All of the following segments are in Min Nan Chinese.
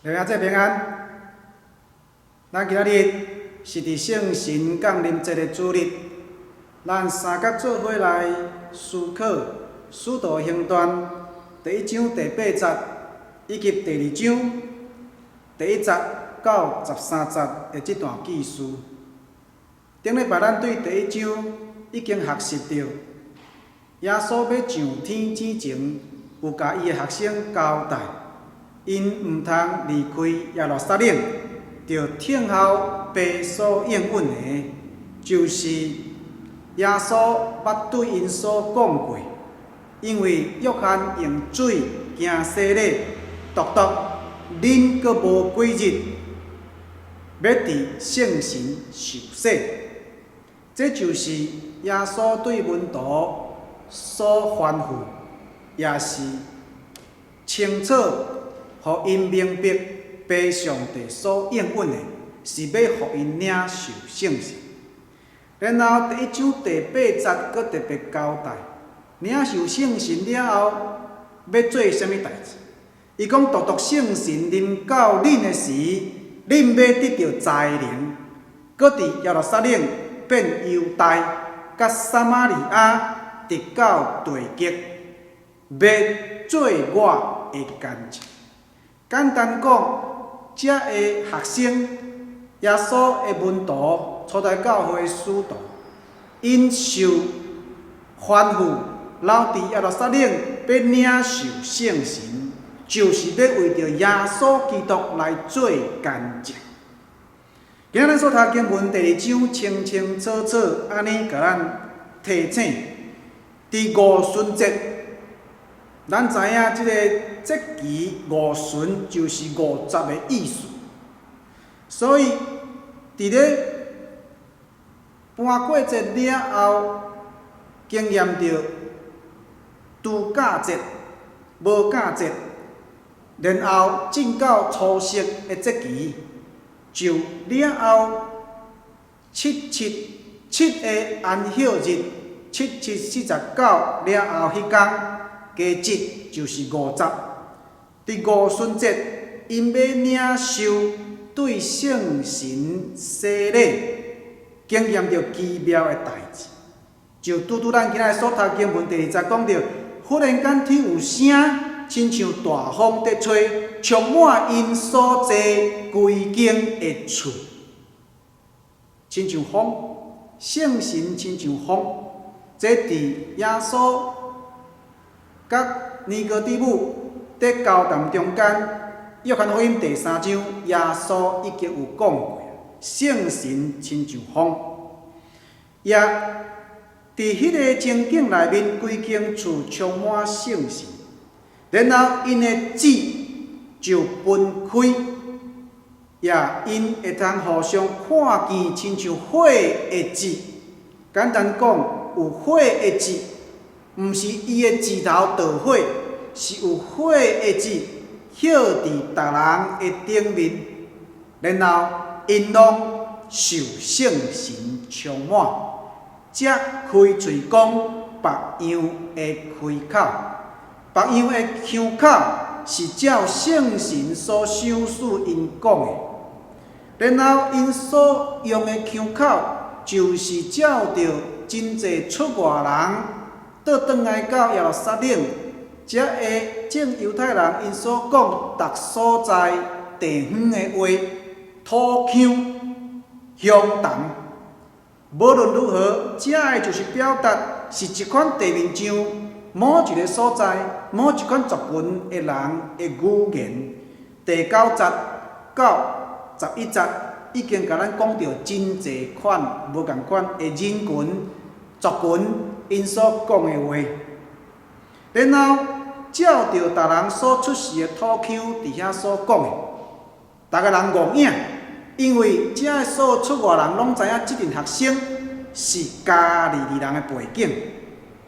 弟兄姊妹平安。咱今仔日是佇聖神降臨節的主日，咱三角做伙來思考《使徒行傳》第一章第八節，以及第二章第一節到十三節的這段記事。頂禮拜咱對第一章已經學習著，耶穌欲上天之前，有共伊的學生交代，𪜶毋通離開耶路撒冷，著等候父所應允的，就是耶穌捌對𪜶所講過。因為約翰用水行洗禮，獨獨恁閣無幾日，欲佇聖神受洗。這就是耶穌對門徒所吩咐，也是清楚予𪜶明白，父上帝所應允的，是欲予𪜶領受聖神。然後第一章第八節閣特別交代，領受聖神了後，欲做啥物代誌？伊講，獨獨聖神臨到恁的時，恁欲得著才能，閣佇耶路撒冷、遍猶大、佮撒瑪利亞，直到地極，欲做我的見證。簡單講，遮的學生，耶穌的門徒，初代教會的使徒，𪜶受吩咐留佇耶路撒冷，欲領受聖神，就是欲為著耶穌基督來做見證。今仔咱所讀經文第二章清清楚楚按呢共咱提醒，佇五旬節，咱知影這个節期五旬就是五十的意思，所以佇咧盤粿節了後，經驗著度假節、無酵節，然後進到初熟的節期，就了後七七七個安息日，七七四十九了後，彼工佳節就是五十。佇五旬節，𪜶欲領受對聖神洗禮，經驗著奇妙的代誌。就拄拄咱今仔所讀經文第二節講著，忽然間天有聲，親像大風佇吹，充滿𪜶所坐規間的厝，親像風，聖神親像風。這佇耶穌佮尼哥底母佇交談中間，約翰福音第三章，耶穌已經有講過，聖神親像風，也佇彼个情景內面，規間厝充滿聖神，然後𪜶的舌就分開，也𪜶會通互相看見，親像火的舌。簡單講，有火的舌，毋是伊的舌頭著火，是有火的舌歇佇逐人的頂面，然後𪜶攏受聖神充滿，才開喙講別樣的開口。別樣的腔口是照聖神所賞賜𪜶講的，然後𪜶所用的腔口，就是照著真濟出外人倒轉來到耶路撒冷，遮的眾猶太人𪜶所講逐所在地方的話，土腔鄉談。無論如何，遮的就是表達是一款地面上某一个所在、某一款族群的人的語言。第九節到十一節已經共咱講著真濟款無仝款的人群、族群𪜶所講的話，然後照著逐人所出世的土腔佇遐所講的，逐个人戇影，因為遮的所有出外人攏知影，這陣學生是加利利人的背景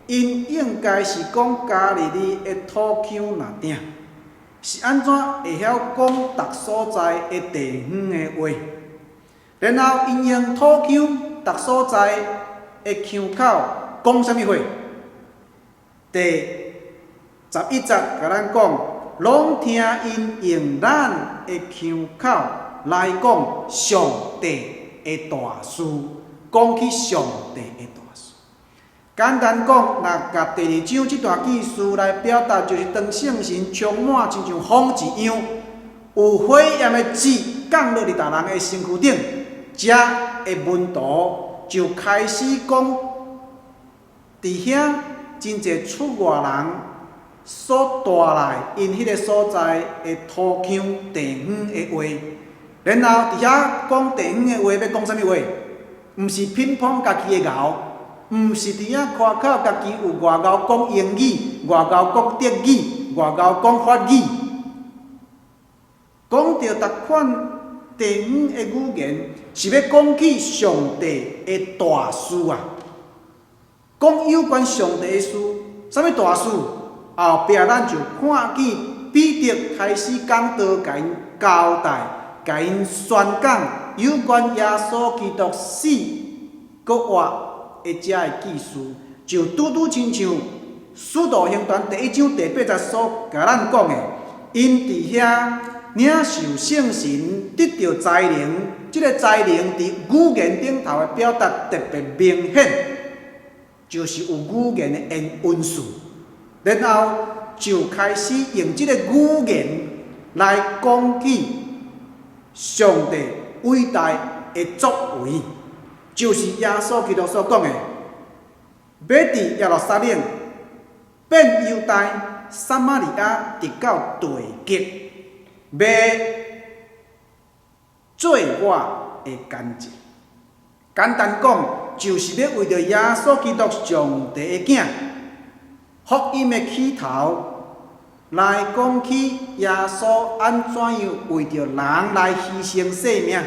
，𪜶應該是講加利利的土腔若定，是按怎會曉講逐所在的地方的話？然後𪜶用土腔逐所在的腔口講啥物話？第十一節共咱講，攏聽𪜶用咱的腔口來講上帝的大事，講起上帝的大事。簡單講，若共第二章這段記事來表達，就是當聖神充滿，親像風一樣，有火焰的舌降落佇逐人的身軀頂，遮的門徒就開始講，佇遐真濟出外人所帶來𪜶彼个所在的土腔地方的話，然後佇遐講地方的話，欲講啥物話？毋是品評家己的𠢕，毋是佇遐誇口家己有偌𠢕講英語，偌𠢕講德語，偌𠢕講法語，講著逐款地方的語言，是欲講起上帝的大事啊！講有關上帝的事，啥物大事？後壁咱就看見彼得開始講道，共𪜶交代，共𪜶宣講有關耶穌基督死閣活的這个記事，就拄拄親像《使徒行傳》第一章第八節所共咱講的，𪜶佇遐領受聖神，得著才能，這个才能佇語言頂頭的表達特別明顯，就是有語言的恩賜。然後就開始用這个語言來講起上帝偉大的作為，就是耶穌基督所講的，欲佇耶路撒冷、遍猶大、撒瑪利亞，直到地極，欲做我的見證。簡單講，就是欲為著耶穌基督上帝的囝，福音的起頭來講起耶穌按怎樣為著人來犧牲性命，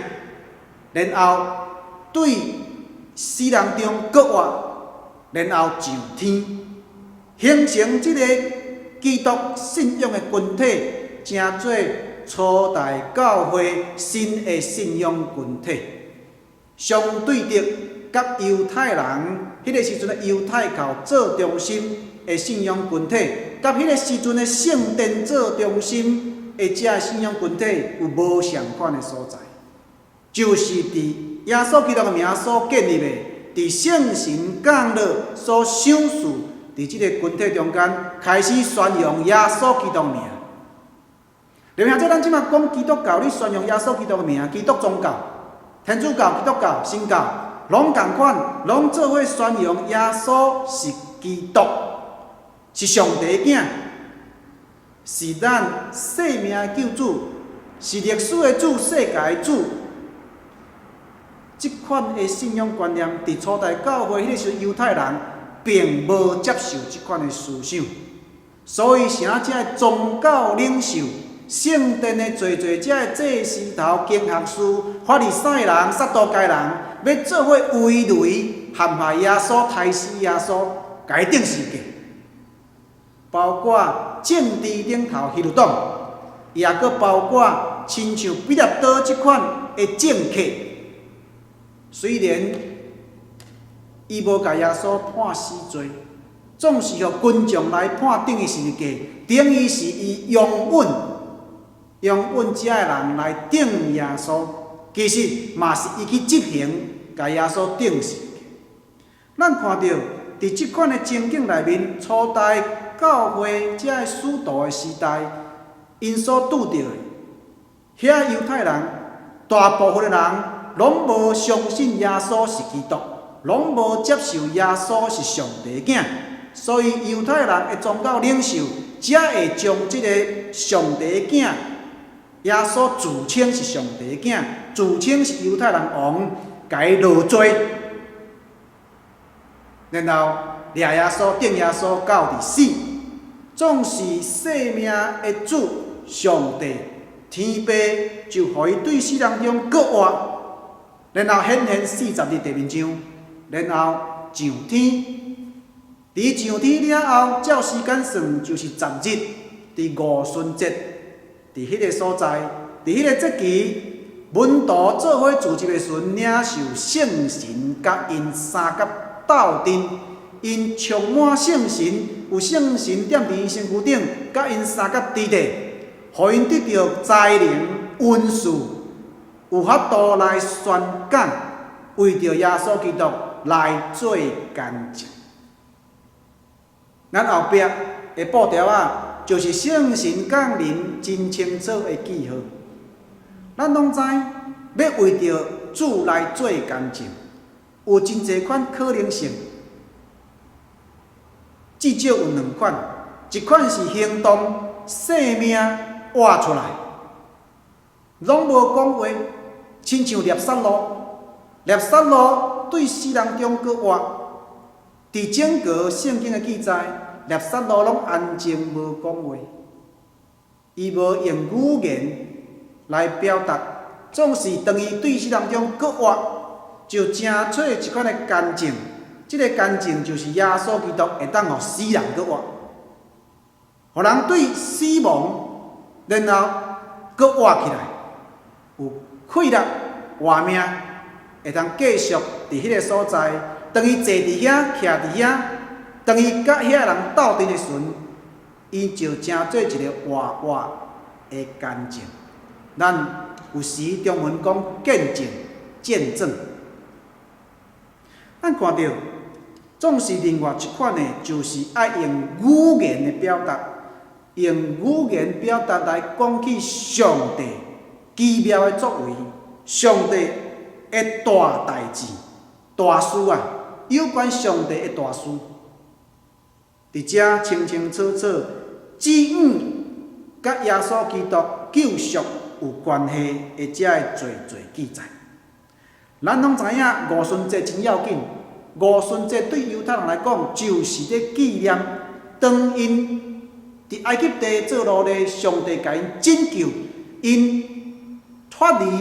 然後對死人中閣活，然後上天，形成這个基督信仰的群體，成做初代教會新的信仰群體。相對的，佮猶太人彼个時陣的猶太教做中心的信仰群體，佮彼个時陣的聖殿做中心的這信仰群體有無仝款的所在，就是佇耶穌基督的名所建立的，佇聖神降落所賞賜，佇這个群體中間開始宣揚耶穌基督名。林兄，這咱這馬講基督教，你宣揚耶穌基督的名，基督宗教、天主教、基督教、新教，攏仝款，攏做伙宣揚耶穌是基督，是上帝囝，是咱生命的救主，是歷史的主，世界的主。這款的信仰觀念，佇初代教會彼个時猶太人並無接受這款的思想，所以啥這个宗教領袖、聖殿的濟濟這个祭司頭、經學師、法利賽人、撒都該人，欲做伙圍雷陷害耶穌、刣死耶穌，共伊釘十字架。包括政治頂頭希律黨，也閣包括親像彼拉多這款的政客。雖然伊無共耶穌判死罪，總是予群眾來判釘伊十字架，等於是伊擁趸擁趸這个人來釘耶穌，其實嘛是伊去執行，共耶穌釘十字架。咱看著佇這款的情景內面，初代教會這个使徒的時代，𪜶所拄著的遐猶太人，大部分的人攏無相信耶穌是基督，攏無接受耶穌是上帝囝，所以猶太人的宗教領袖才會將這个上帝囝耶穌自稱是上帝囝，自稱是猶太人王，共伊落罪，然後掠耶穌、釘耶穌到佇死，總是生命的主上帝天父就予伊對死人中閣活，然後顯現四十日第面上，然後上天。佇上天了後，照時間算就是十日，佇五旬節，佇彼个所在，佇彼個節期，門徒做伙聚集的時陣，領受聖神，佮𪜶相佮鬥陣，𪜶充滿聖神，有聖神踮佇𪜶身軀頂，佮𪜶相佮佇咧。予𪜶得著才能、恩賜，有法度來宣講，為著耶穌基督來做見證。咱後壁的布條仔，就是聖神降臨真清楚的記號。咱攏知，欲為著主來做見證，有真濟款可能性，至少有兩款，一款是行動、生命活出來，攏無講話，親像拉撒路，拉撒路對死人中閣活。佇整個聖經的記載，拉撒路攏安靜無講話，伊無用語言來表達，總是當伊對死人中閣活，就成做一款的見證。這个見證就是耶穌基督會當予死人閣活，予人對死亡然後閣活起來，有氣力活命，會當繼續佇彼个所在。當伊坐佇遐，徛佇遐，當伊佮遐个人鬥陣的時陣，伊就成做一个活活的見證。咱有時中文講見證、見證。咱看著，總是另外一款的，就是愛用語言的表達，用語言表達來講起上帝奇妙的作為，上帝的大代誌、大事啊！有關上帝的大事，佇遮清清楚楚，只有佮耶穌基督救贖有關係的遮的濟濟記載。咱攏知影五旬節真要緊，五旬節對猶太人來講，就是咧紀念當𪜶佇埃及地做奴隸，上帝共𪜶拯救，𪜶脫離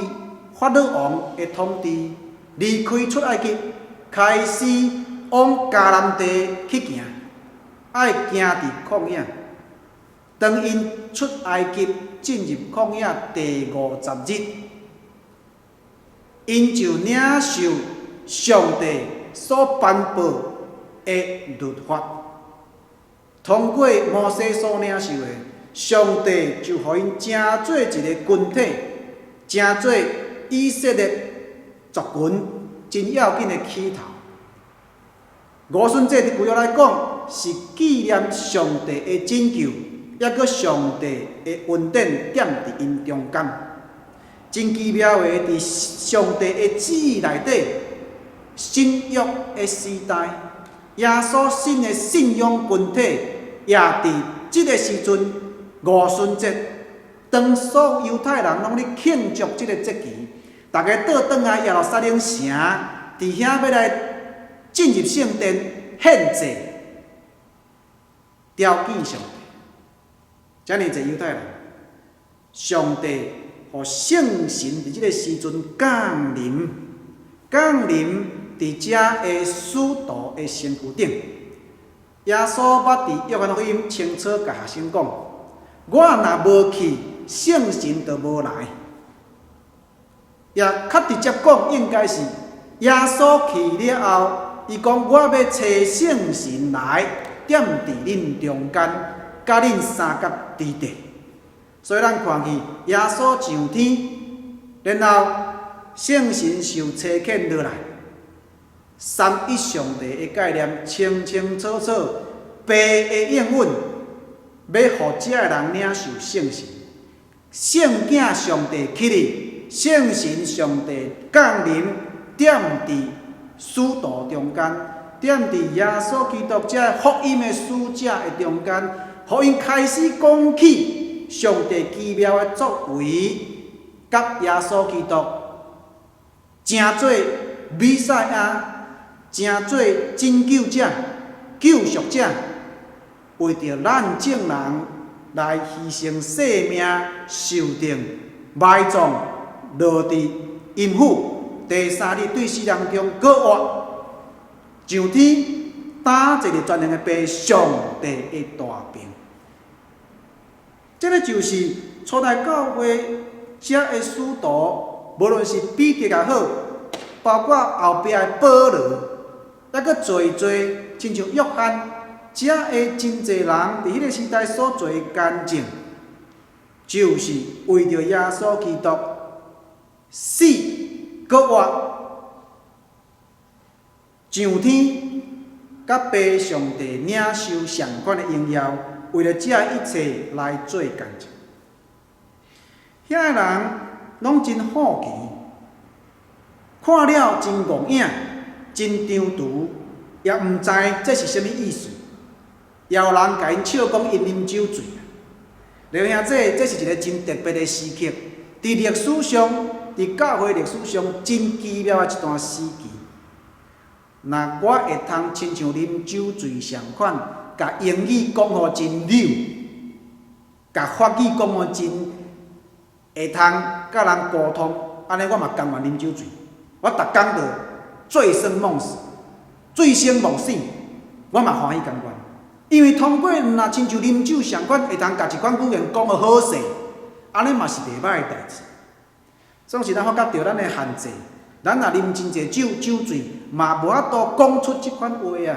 法老王的統治，離開出埃及，開始往迦南地去行，愛行佇曠野。當𪜶出埃及進入曠野第50日，𪜶就領受上帝所頒布的律法，通過摩西所領受的，上帝就予𪜶成做一個群體，成做以色列族群真要緊的起頭。五旬節佇舊約來講，是紀念上帝的拯救，抑閣上帝的恩典踮佇𪜶中間。真奇妙的，佇上帝的旨意內底，新約的時代，耶穌新的信仰群體，也佇這个時陣五旬節，當所有猶太人攏咧慶祝這个節期，逐家倒轉來耶路撒冷城，佇遐欲來進入聖殿獻祭，朝見上帝。遮爾濟猶太人，上帝予聖神佇這个時陣降臨，降臨佇遮个使徒的身軀頂。耶穌捌佇約翰福音清楚共學生講：我若無去，聖神就無來。也較直接講，應該是耶穌去了後，伊講我欲差聖神來，踮佇恁中間，佮恁相佮佇咧。所以咱看去耶穌上天，然後聖神受差遣落來，三一上帝的概念清清楚楚，父的應允，欲予遮的人領受聖神，聖囝上帝起去，聖神上帝降臨，踮佇使徒中間，踮佇耶穌基督遮福音的使者的中間，予𪜶開始講起上帝奇妙的作為，佮耶穌基督成做彌賽亞，成做拯救者、救贖者，為著咱眾人來犧牲性命、受釘、埋葬、落佇陰府，第三日對死人中閣活，上天，擔坐佇全能的父上帝的大爿。這个就是初代教會遮的使徒，無論是彼得也好，包括後壁的保羅，抑閣濟濟，親像約翰，遮的真濟人佇彼个時代所做的見證。就是為著耶穌基督死閣活上天，佮父上帝領受相仝的榮耀，為著這一切來做見證。遐个人攏真好奇，看了真戇影，真張櫥，也毋知這是啥物意思。也有人共𪜶笑講𪜶啉酒醉。弟兄姊，這是一个真特別的時刻，佇歷史上，佇教會歷史上真奇妙的一段時期。若我會通親像啉酒醉相款，共英語講予真溜，共法語講予真會通佮人溝通，按呢我嘛甘願啉酒醉。我逐工就醉生夢死，醉生夢死，我嘛歡喜甘願。因為通過若親像啉酒相款，會通共一款語言講予好勢，按呢嘛是袂䆀的代誌。總是咱發覺著咱的限制，咱若啉真濟酒，酒醉嘛無法度講出這款話啊，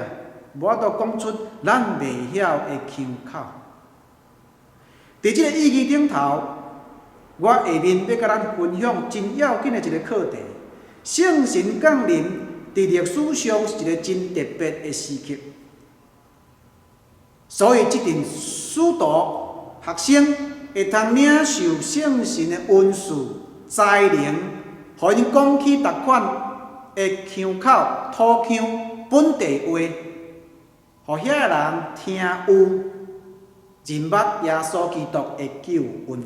無法度講出咱袂曉的腔口。佇這个意義頂頭，我下面欲佮咱分享真要緊的一个課題：聖神降臨佇歷史上是一个真特別的時刻。所以，這陣使徒學生會通領受聖神的恩賜、才能，予𪜶講起逐款的腔口、土腔、本地話，予遐个人聽有認捌耶穌基督的救恩。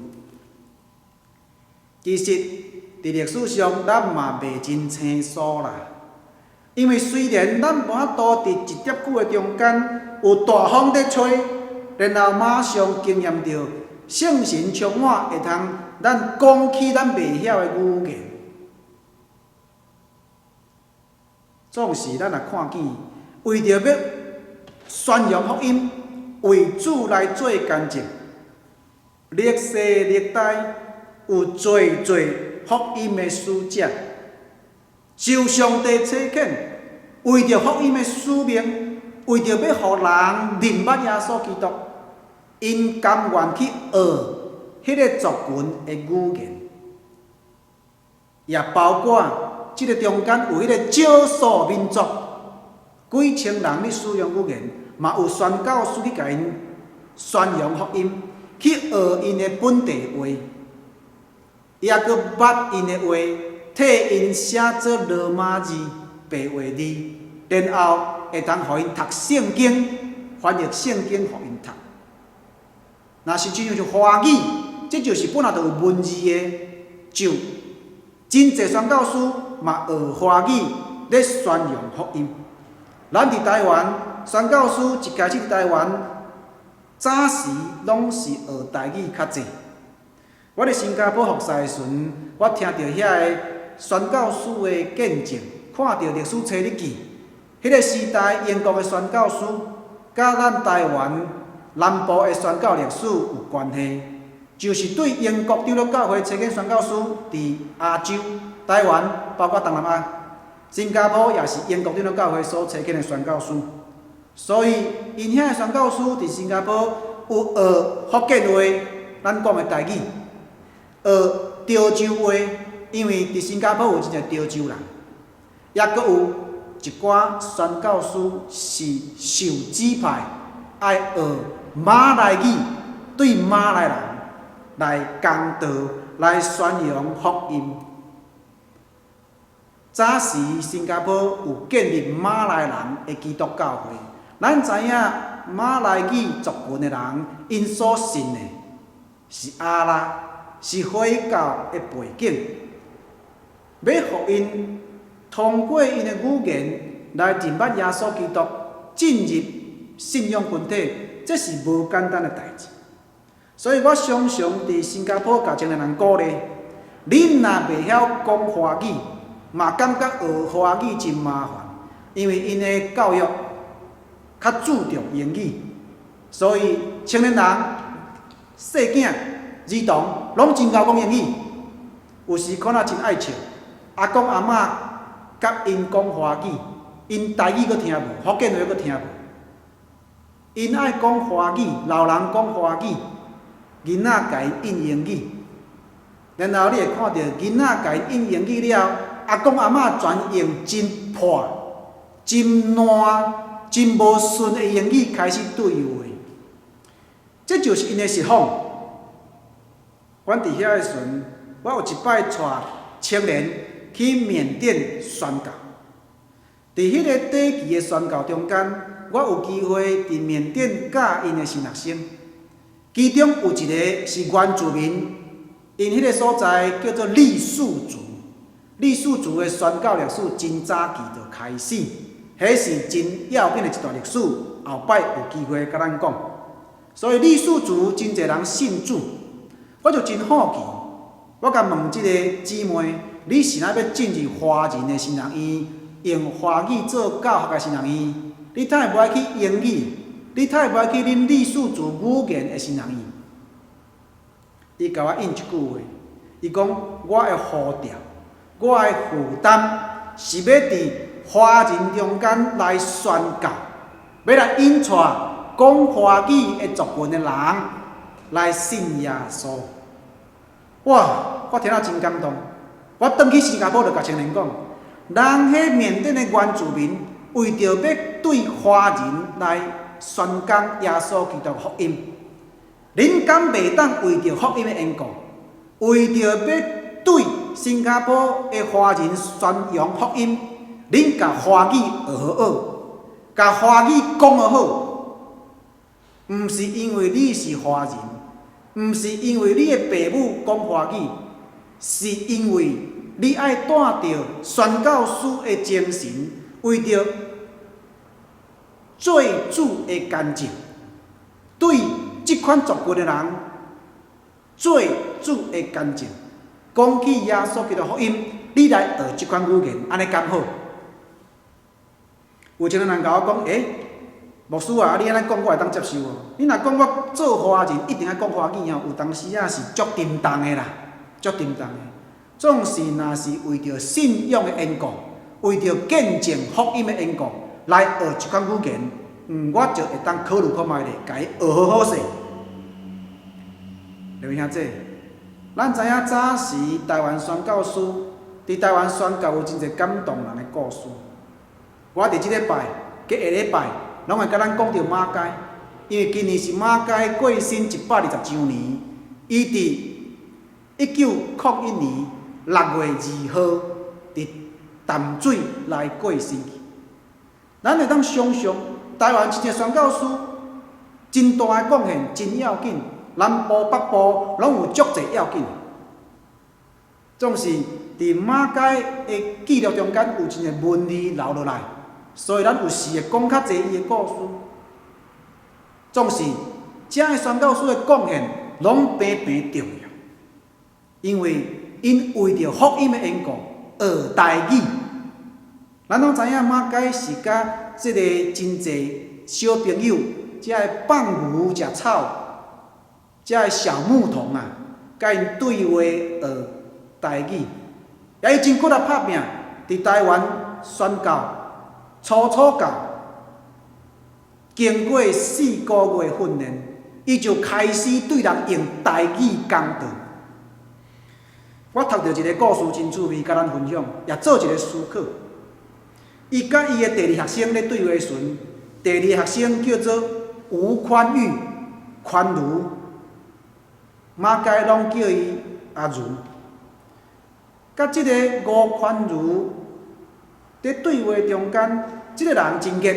其實，佇歷史上，咱嘛袂真生疏啦。因為雖然咱無法度佇一疊久的中間有大風佇吹，然後馬上經驗著聖神充滿，會通咱講起咱袂曉的語言。總是咱若看見，為著欲宣揚福音，為主來做見證，歷世歷代有濟濟福音的使者，受上帝差遣，為著福音的使命，為著欲予人認捌耶穌基督，𪜶甘願去學彼个族群的語言，也包括這个中間有彼个少數民族幾千人咧使用語言，嘛有宣教師去共𪜶宣揚福音，去學𪜶的本地話，也閣捌𪜶的話，替𪜶寫做羅馬字白話字，然後會通予𪜶讀聖經，翻譯聖經予𪜶讀。若是親像是華語，這就是本來就有文字的，就真濟宣教師嘛學華語咧宣揚福音。咱佇台灣，宣教師一開始佇台灣，早時攏是學台語較濟。我佇新加坡服侍的時陣，我聽著遐个宣教師的見證，看著歷史冊日記，彼个時代英國的宣教師，佮咱台灣南部的宣教歷史有關係，就是對英國長老教會差遣宣教師佇亞洲、台灣，包括東南亞、新加坡，也是英國長老教會所差遣的宣教師。所以，𪜶遐个宣教師佇新加坡有學福建話，咱講的台語，學潮州話，因為佇新加坡有真濟潮州人，抑閣有一寡宣教師是受指派愛學馬來語，對馬來人來講道、來宣揚福音。早時新加坡有建立馬來人的基督教會，咱知影馬來語族群的人，𪜶所信的是阿拉，是回教的背景，欲予𪜶通過𪜶的語言來認捌耶穌基督，進入信仰群體，這是無簡單的代誌。所以我常常佇新加坡共青年人鼓勵：恁若袂曉講華語，嘛感覺學華語真麻煩，因為𪜶的教育較注重英語，所以青年人、細囝、兒童攏真𠢕講英語。有時看了真愛笑，阿公阿嬤佮𪜶講華語，𪜶台語閣聽無，福建話閣聽無。𪜶愛講華語，老人講華語，囡仔共𪜶印英語，然後你會看著囡仔共𪜶印英語了，阿公阿嬤全用真破、真爛、真無順的英語開始對話，這就是𪜶的實況。阮佇遐的時陣，我有一擺帶青年去緬甸宣教，佇彼个短期的宣教中間，我有機會佇緬甸教𪜶的神學生，其中有一个是原住民，𪜶彼个所在叫做傈僳族，傈僳族的宣教歷史真早期就開始，彼是真要緊的一段歷史，後擺有機會共咱講。所以傈僳族真濟人信主，我就真好奇，我共問這个姊妹，你是若欲進入華人的神學院，用華語做教學的神學院，你呾會無愛去英語？你呾會無愛去恁傈僳族語言的神學院？伊共我應一句話，伊講我的呼召，我的負擔是欲佇華人中間來宣教，欲來引帶講華語的族群的人來信耶穌。哇！我聽了真感動。我轉去新加坡就共青年講，人彼緬甸的原住民為著欲對華人來宣講耶穌基督福音，恁敢袂當為著福音的緣故，為著欲對新加坡的華人宣揚福音，恁共華語學好學，共華語講好好，毋是因為你是華人，毋是因為你的爸母講華語，是因為你愛帶著宣教師的精神，為著做主的見證，對這款族群的人做主的見證，講起耶穌基督福音，你來學這款語言，按呢敢好？有一个人共我講，欸，牧師啊，你按呢講，我會當接受無？你若講我做華人一定愛講華語哦，有當時仔是足沉重的啦，足沉重的。總是若是為著信仰的緣故，為著見證福音的緣故，來學這款語言，我就會當考慮看覓咧，共伊學好好勢。各位兄弟，咱知影早時台灣宣教師佇台灣宣教有真濟感動人的故事。我佇這禮拜、佮下禮拜，攏會共咱講著馬偕，因為今年是馬偕過身120週年，伊佇1901年6月2號佇淡水來過身去。咱會當想像，台灣真濟宣教師真大的貢獻，真要緊，南部北部攏有足濟要緊。總是佇馬偕的記錄中間有真濟文字留落來，所以咱有時會講較濟伊的故事。總是遮的宣教師的貢獻攏平平重要，因為𪜶為著福音的緣故學台語。咱攏知影馬偕是佮這個真濟小朋友，遮的放牛食草，遮的小牧童啊，佮𪜶對話學台語，也伊真骨力拍拚，佇台灣宣教，初初教，經過4個月訓練，伊就開始對人用台語講道。我讀著一个故事真趣味，共咱分享，也做一个思考。伊佮伊的第二學生咧對話時陣，第二學生叫做吳寬裕，寬如，馬偕攏叫伊阿如。佮這个吳寬如佇對話中間，這个人真熱，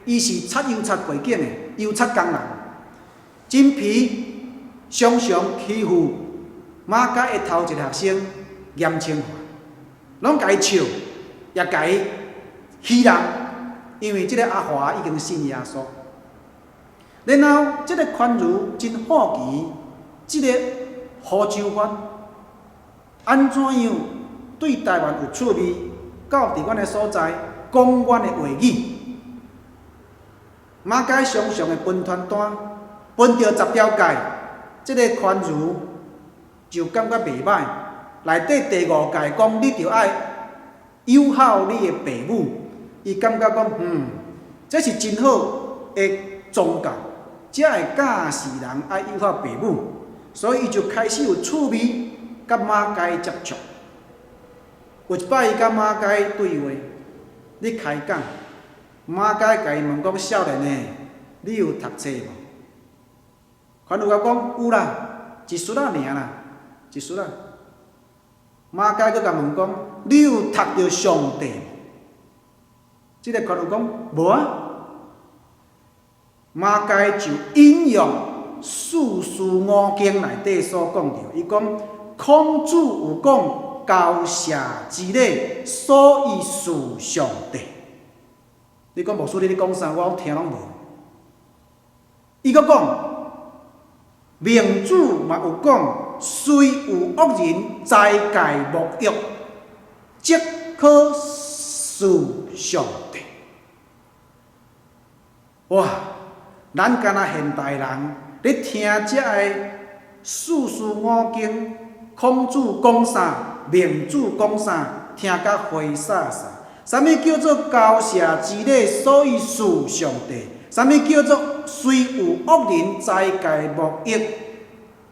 伊是擦油漆背景的油漆工人，真皮，常常欺負馬偕的頭一个學生嚴清華，攏共伊笑，也共伊欺人，因為這个阿華已經信耶穌。然後這个寬如真好奇，這个胡秋帆按怎樣對台灣有趣味，到佇阮的所在講阮的話語。馬偕常常會分傳單，分著10條界，這个寬如就感覺袂䆀。內底第五界講，你著愛友好你的爸母，伊感覺講，這是真好的宗教，才會教示人愛友好爸母。所以伊就開始有趣味佮馬偕接觸。有一擺伊佮馬偕對話，咧開講，馬偕共伊問講：少年的，你有讀冊無？寬孺共講有啦，一絲仔爾啦，一絲仔。馬偕閣共問講：你有讀著上帝無？這个寬孺講無啊。馬偕就引用四書五經內底所講著，伊講孔子有講交社之禮，所以事上帝。你講牧師，你咧講啥？我聽攏無。伊閣講，孟子嘛有講，雖有惡人齋戒沐浴，則可事上帝。哇！咱敢若現代人咧聽這个四書五經，孔子講啥，孟子講啥，聽甲花灑灑。啥物叫做交社之禮，所以事上帝？啥物叫做雖有惡人齋戒沐浴，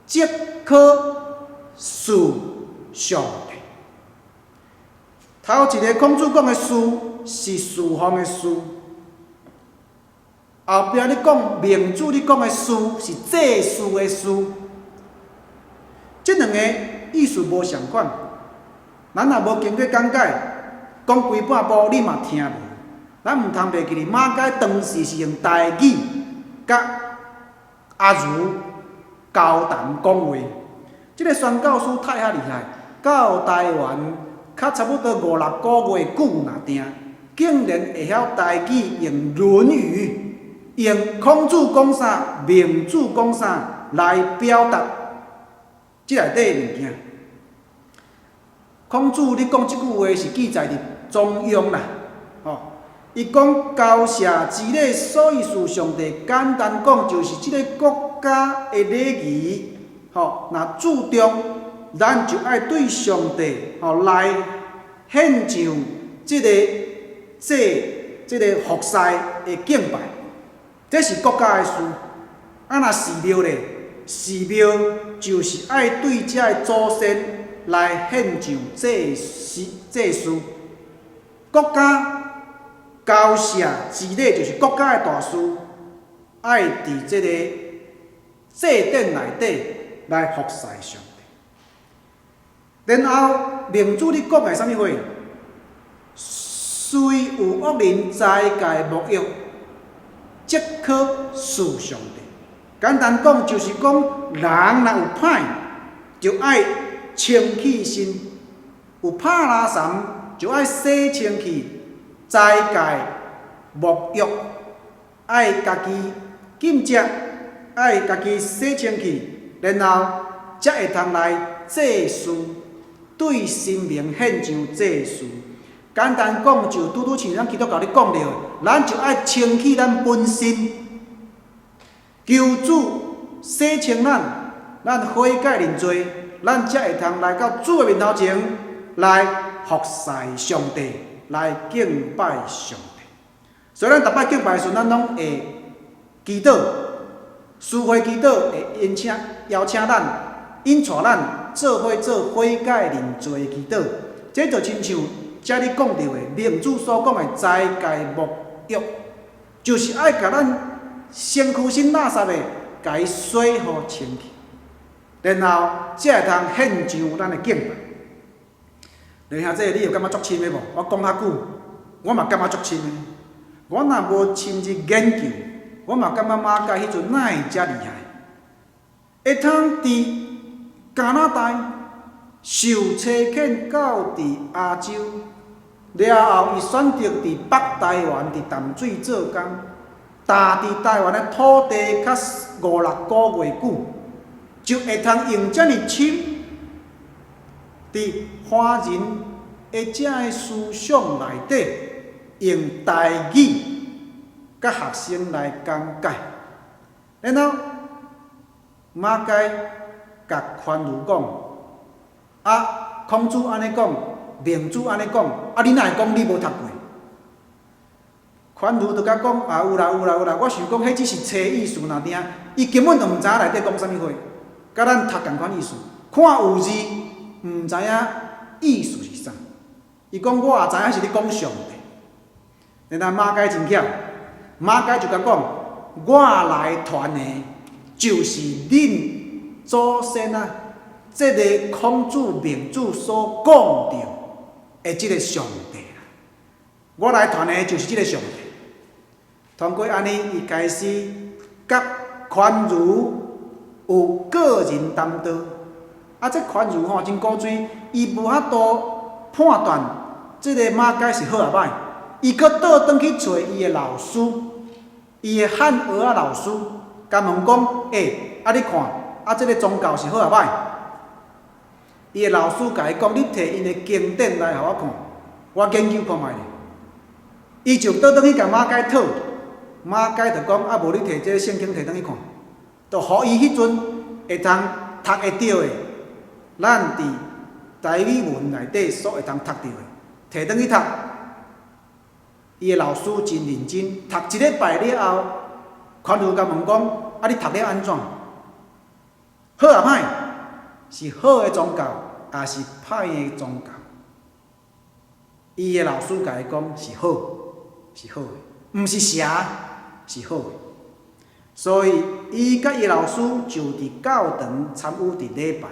則可事上帝？頭一个孔子講的事是侍奉的事，後壁咧講孟子咧講的事是祭祀的祀，這兩个意思無相仝。咱若無經過講解，講規半部你嘛聽無。咱毋通袂記得馬偕當時是用台語佮阿儒交談講話。這个宣教師太遐厲害，到台灣較差不多五六個月久若定，竟然會曉台語用《論語》，用孔子講啥，孟子講啥來表達這內底的物件。孔子咧講這句話是記載佇《中庸》啦，吼，伊講交社之禮，所以事上帝。簡單講就是這个國家的禮儀，吼，若注重，咱就愛對上帝吼來獻上這个祭、這个服侍的敬拜，這是國家的事。啊，若寺廟咧，寺廟就是愛對遮的祖先來獻上祭祀、祭祀。國家交社之禮就是國家的大事，愛佇這个祭典內底來服侍上帝。然後孟子咧講的啥物話？雖有惡人齋戒沐浴，則可事上帝。簡單講就是講，人若有歹，就愛清氣身；有拍垃圾，就愛洗清氣，齋戒沐浴，愛家己禁食，愛家己洗清氣，然後才會通來祭祀，對神明獻上祭祀。簡單講，就拄拄親像咱基督教咧講著，咱就愛清氣咱本身，求主洗清咱，咱悔改認罪，咱才會通來到主的面頭前來服侍上帝，來敬拜上帝。所以咱逐擺敬拜的時陣，咱攏會祈禱，司會祈禱會引請邀請咱，引帶咱做伙做悔改認罪的祈禱。這就親像遮咧講著的，孟子所講的齋戒沐浴，就是愛共咱身軀身垃圾的，共伊洗予清氣，然後才會通獻上咱的敬拜。弟兄姊，你有感覺足深的無？我講較久，我嘛感覺足深的。我若無深入研究，我嘛感覺馬偕彼陣哪會遮厲害？會通佇加拿大受差遣到佇亞洲，了後伊選擇佇北台灣佇淡水做工，呾佇台灣的土地較五六個月久，就會通用遮爾深佇華人的遮个思想內底，用台語佮學生來講解，然後馬偕共寬孺講，啊，孔子按呢講，孟子按呢講，啊，你哪會講你無讀過？寬孺就共講，啊，有啦有啦有啦，我想講彼只是揣意思爾爾，伊根本就毋知影內底講啥物話。佮咱讀仝款意思，看有字，毋知影意思是啥。伊講我也知影是咧講上帝。然後馬該真巧，馬該就共講，我來傳的，就是恁祖先啊，這个孔子、孟子所講著的這个上帝啦。我來傳的就是這个上帝。通過按呢，伊開始佮寬儒有個人談道。啊，這寬儒吼真古錐，伊無法度判斷這个馬該是好抑歹，伊閣倒轉去揣伊的老師，伊的漢學仔老師，共問講：欸，啊你看，啊這个宗教是好抑歹？伊的老師共伊講：你提𪜶的經典來予我看，我研究看覓咧。伊就倒轉去共馬該討，馬該就講：啊，無你提這个聖經提轉去看，就予伊彼陣會通讀會著的，咱佇台語文內底所會通讀著的，提轉去讀。伊的老師真認真，讀一禮拜了後，寬儒共問講：啊，你讀了按怎？好抑歹？是好的宗教，抑是歹的宗教？伊的老師共伊講是好，是好的，毋是邪，是好的。所以，伊佮伊老師就佇教堂參與佇禮拜，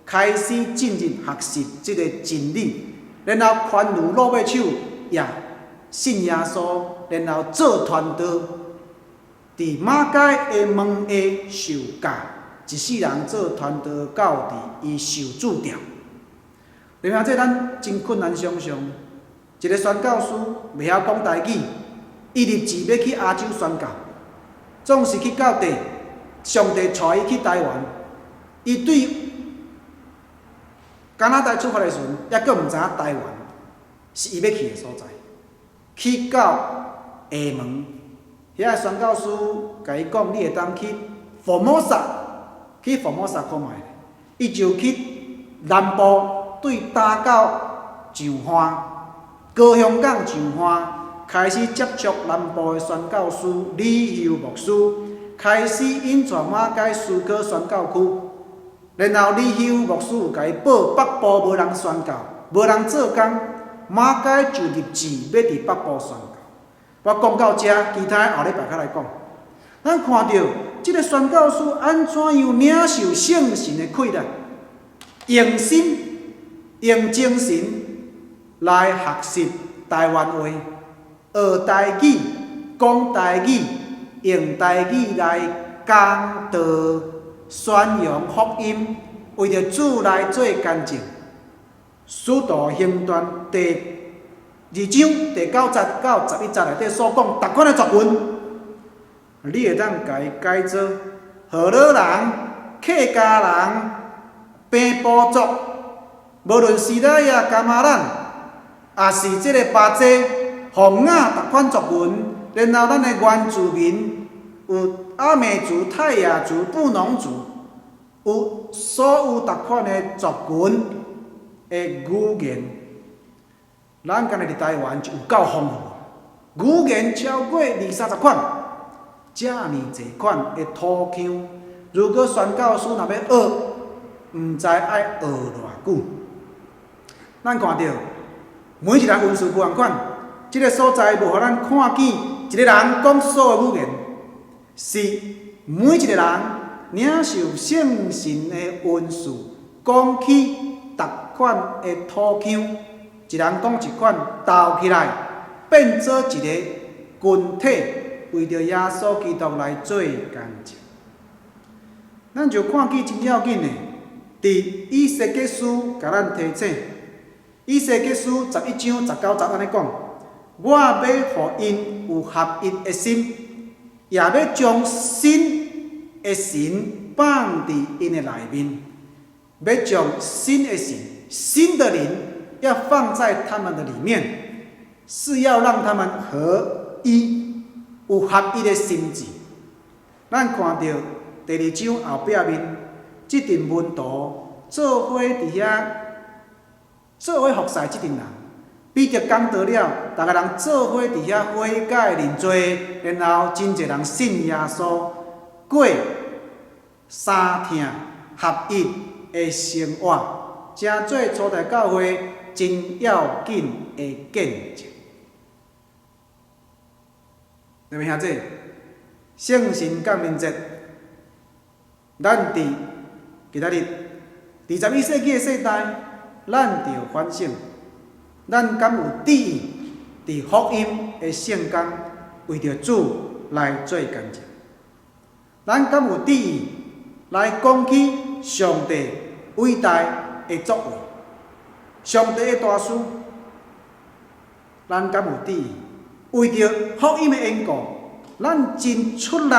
開始進入學習這个真理，然後寬儒落尾手也信耶穌，然後做傳道，佇馬該的門下受教，一世人做傳道到佇伊受主吊。你看這咱真困難想象，一个宣教師袂曉講台語，伊立志欲去亞洲宣教，總是去到地，上帝帶伊去台灣，伊對加拿大出發的時陣，猶閣毋知影台灣是伊欲去的所在。去到廈門，遐个宣教師共伊講，你會當去福摩薩，去福摩薩看覓。伊就去南部對打到彰化，高雄港彰化，開始接觸南部的宣教師李秀牧師，開始引帶馬該思考宣教區。然後李秀牧師有共伊報北部無人宣教，無人做工，馬該就立志欲佇北部宣教。我講到遮，其他後禮拜較來講。咱看著這个宣教師按怎樣領受聖神的氣力，用心、用精神來學習台灣話，學台語、講台語，用台語來講道、宣揚福音，為著主來做見證。使徒行傳第二章第九節到十一節內底所講，逐款的族群，你會當共伊改做河洛人、客家人、平埔族，無論是來亞、噶瑪蘭，抑是這个巴濟、洪雅逐款族群，然後咱的原住民有阿美族、泰雅族、布農族，有所有逐款的族群的語言，咱干焦佇台灣就有夠豐富，語言超過二三十款，遮爾濟款的土腔。如果宣教師若欲學，毋知愛學偌久。咱看著每一个人恩賜無仝款，這个所在無予咱看見一個人講所有語言，是每一個人領受聖神的恩賜，講起逐款的土腔，一人講一款，鬥起來變做一个群體，為著耶穌基督來做見證。咱就看見真要緊的，佇以西結書共咱提醒，以西結書11章19節按呢講：我欲予𪜶有合一的心，也欲將新的神放佇𪜶的內面，欲將新的神、新的靈要放在他們的裡面，是要讓他們合一，有合一的心志。咱看著第二章後壁面，這陣門徒做伙佇遐做伙服侍這陣人。彼得講道了，逐个人做伙佇遐悔改認罪，然後真濟人信耶穌。過三疼，合一的生活，成做初代教會真要緊的見證。各位兄弟，聖神降臨節，咱佇今仔日21世紀的世代，咱著反省，咱敢有志意佇福音的聖工，為著主來做見證？咱敢有志意來講起上帝偉大的作為，上帝的大事？咱敢有志意為著福音的緣故，咱真出力，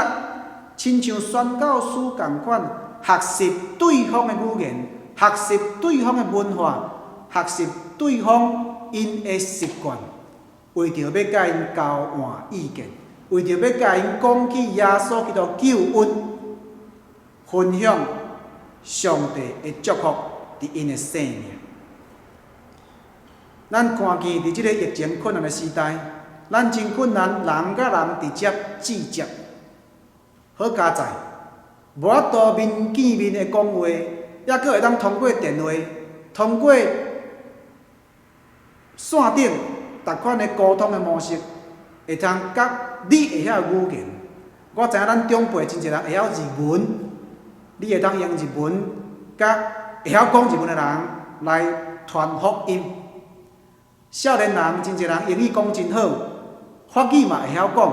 親像宣教師仝款，學習對方的語言，學習對方的文化，學習對方𪜶的習慣，為著欲佮𪜶交換意見，為著欲佮𪜶講起耶穌基督救恩，分享上帝的祝福佇𪜶的生命。咱看見佇這个疫情困難的時代，咱真困難人佮人直接接觸。好佳哉，無法度面見面的講話，猶閣會當通過電話、通過線頂逐款的溝通的模式，會通佮你會曉的語言。我知影咱長輩真濟人會曉日文，你會當用日文佮會曉講日文的人來傳福音。少年人真濟人英語講真好，法語嘛會曉講，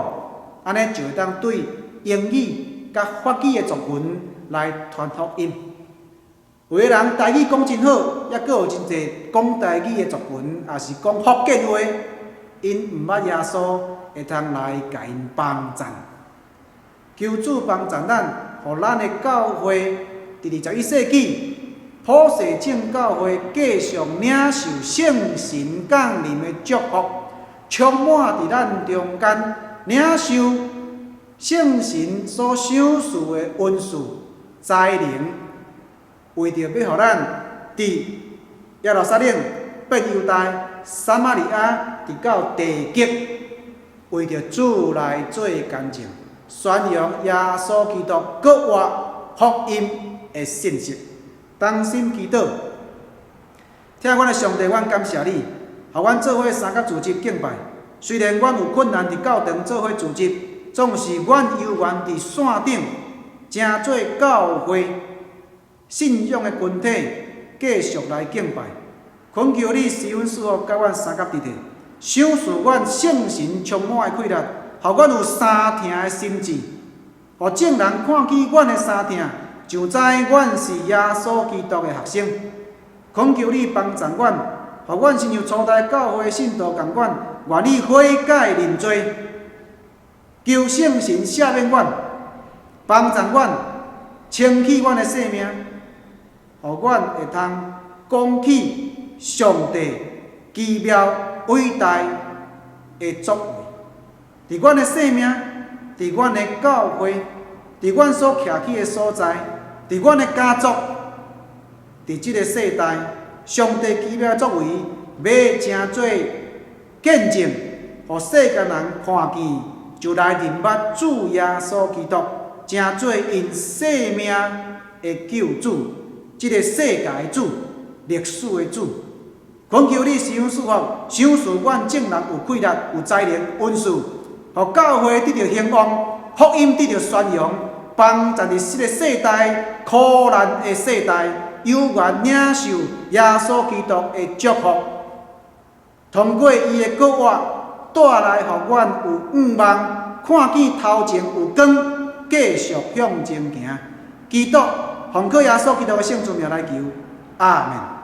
按呢就會當對英語佮法語的族群來傳福音。有的人台語講真好，猶閣有真濟講台語的族群，抑是講福建話，𪜶毋捌耶穌，會通來共𪜶幫贊。求主幫贊咱，予咱的教會佇21世紀普世正教會繼續領受聖神降臨的祝福，充滿佇咱中間，領受聖神所賞賜的恩賜才能，為著欲予咱佇耶路撒冷變猶大、撒瑪利亞，直到地極，為著主來做見證，宣揚耶穌基督復活福音的信息。同心祈禱，疼阮的上帝，阮感謝你，予阮做伙三甲主日敬拜。雖然阮有困難佇教堂做伙主日，總是阮猶原佇線頂，成做教會信仰的群體，繼續來敬拜。懇求你施恩賜福，佮阮三甲弟弟，賞賜阮聖神充滿的氣力，予阮有相疼的心志，予眾人看見阮的相疼，就知阮是耶穌基督的學生。懇求你幫助阮，予阮親像初代教會信徒仝款，願意悔改認罪，求聖神赦免阮，幫助阮清洗阮的生命，予阮會通講起上帝奇妙偉大的作為，佇阮的生命，佇阮的教會，佇阮所徛起的所在，佇阮的家族，佇這个世代，上帝奇妙的作為，欲成做見證，予世間人看見，就來認捌主耶穌基督，成做𪜶生命的救主，這个世界的主，歷史的主。懇求你施恩賜福，賞賜阮眾人有氣力、有才能、恩賜，予教會得著興旺，福音得著宣揚，幫助佇這个世代苦難的世代，有緣領受耶穌基督的祝福，通過伊的復活，帶來予阮有向望，看見頭前有光，繼續向前行。祈禱，奉靠耶穌基督的聖尊名來求，阿們。